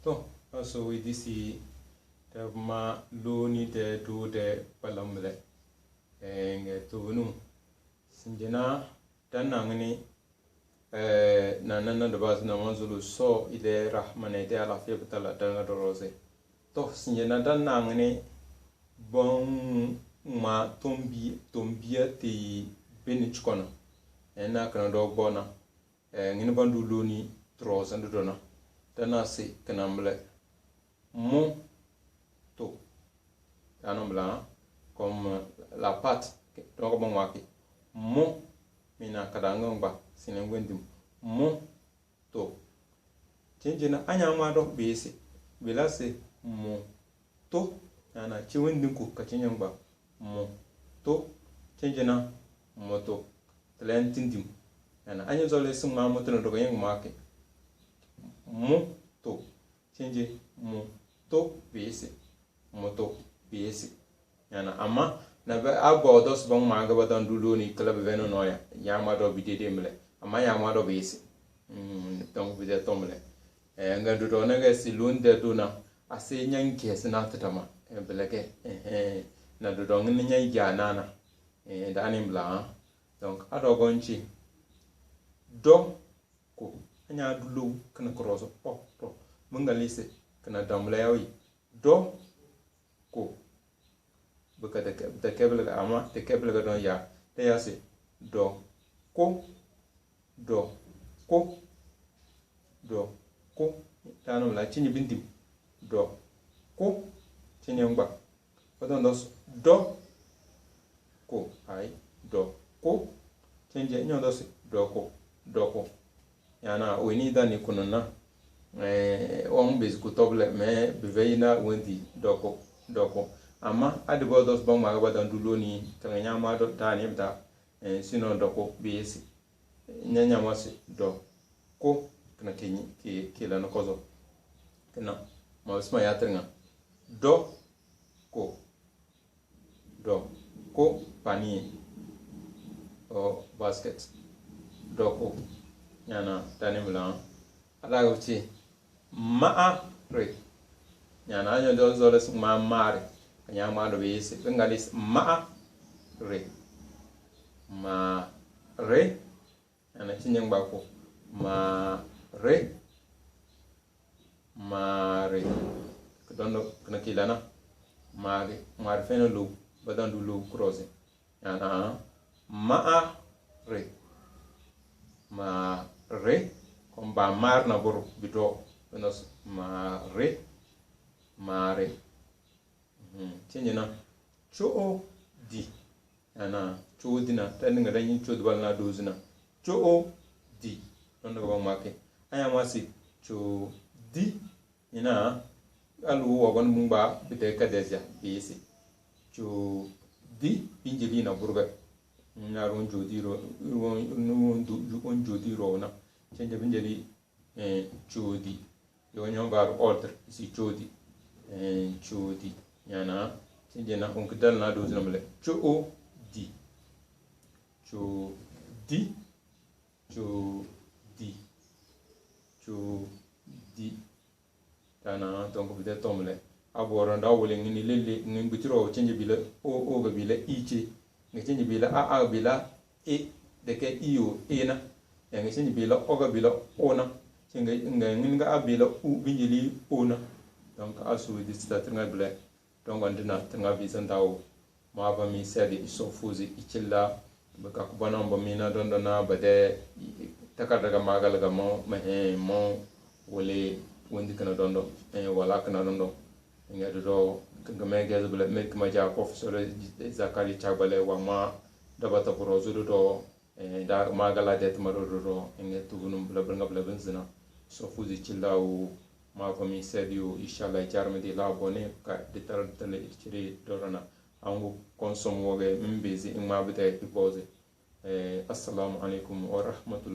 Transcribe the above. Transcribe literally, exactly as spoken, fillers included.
To, aso idisi, dee ma looni dee duu dee kpalam lɛ. Ee, nge toonu. Sinjina, danna ngini, ee, na, na, na daba si na manzulu so, idee rahma ne, idee alafiya bitala, danga doroze. To, sinjina danna ngini, bon ma tombi, tombia te beni chikono. Ee, na kana do gbona. Ee, ngini bandu looni tro sandu dona. Dana si kana mle. Mo. To. Dana mla, comme la pâte. Donc, bon, waki. Mo. Mina kadanga ngba. Sine ngwendim. Mo. To. Chenjina anya ma do bese. Bila se. Mo. To. Yana, chi windin ku ka chenjina ngba. Mo. To. Chenjina. Mo to. Telen tindim. Yana, anya zole sing ma mo to no dogo yeng ma ke. Mo. To. Chenje. Mo. To. Bese. Mo to. Bese. Yana, ama, na be, a bo dos bang ma ga ba dan du looni kala be veno no ya. Ya ma do bi dede mle. Ama ya ma do bese. Mm, donc, bi de to mle. Eh, nga dodo na ga si looni de dona, a se nyanke si na tata ma. Eh, beleke, eh, eh, na dodo ngini nyanke nana. Eh, dani mla, ha. Donc, a dogo nchi. Do, ko. Anya du lo, kana cross, o, to. Munga lise, kana damla yawi. Do, ko. Bika de ke, de ke bilga ama, de ke bilga don ya. De ya se. Do. Ko. Do. Ko. Do. Ko. Dana mla chinyi bindim. Do. Ko. Chinyi ngba. Badon dos. Do. Ko. Ai. Do. Ko. Chenje nyo dos. Do ko. Do ko. Yana, weni dani kununa. Eh, wan bezi ku toble, me bivei na wendi doko, doko. Ama, adi bo dos bang ma ba dan du looni, kanga nya ma do dani bda, eh, sino doko bezi. Nya nya ma si do, ko, kena ke, ke, ke la no kozo. Kena, ma bisma ya tringa. Do, ko. Do, ko, panier. O, basket. Do, ko. Nyana, tani mla. Ada ko ci. Maare. Nyana, anyo do zole sing ma maare. Kanya ma do bisi. Bengalis maare. Maare. Ana ci nyɛŋ gba ko. Maare. Maare. Kɛ dɔndɔ kɛnɛ kiilana. Maage. Maare fɛnɛ low. Ba daŋ du low cross. Ana. Maare. Maare. Kɔm ba maar na boro. Bidɔ. Bɛnɔ. Maare. Maare. Mhm. Ci nyina. Co'o di. Ana, co'o di na. Ta niŋa da nyin co'o di bal na dozi na. Co'o di. Nɔnɔ ka ba ŋma ke. Aya ŋma si. Co'o di. Ina. Alu wa gɔn bungba. Bide ka dezia. Bisi. Co'o di. Binjili na burga. Na ruwan jodi ro. Ruwan, ruwan du-, ruwan jodi ro na. Canje binjili. Eh, co'o di. Yo nyɔŋ var order. Isi co'o di. Eh, co'o di. Nyana. Canje na unki dal na dozi na mle. Co'o di. Co'o di. Co'o di. Co'o di. Tana, donc, bide tomle. Aboro nda wole ngini lele, ngini bitiro, canje bila, o, o ga bila, i ce. Nge canje bila, a, a ga bila, e. Deke, i, o, e na. Ya nge canje bila, o ga bila, o na. Canje, nge, ngini ga a bila, u, binjili, o na. Donc, a su di sita tringa bila. Donc, andina, tringa visa ndawo. Ma ba mi sɛdi i sɔfuzi i cilla. Bɛ ka kuba na ba mi na dɔndɔ na ba de i, i, takarda ga magal ga mo, ma he mo, wale windi kana dɔndɔ, eh, wala kana dɔndɔ. Nga dɔdɔ, ka, ka me gɛzi bala, me kuma ja professor Zakari Chagbale, wa ma daba ta buro zu dɔdɔ, eh, da magal a de tuma dɔdɔ, nga tugunum bala, bala, bala, bala, zina. Sɔfuzi cilla wo, ma ba mi sɛdi o, inshallah, jarmi de la abonné, ka de tar, de le, cire dɔdɔ na. Angu konsom woge, mbezi, ngma bita iboze. Eh, assalamu alaikum wa rahmatullahi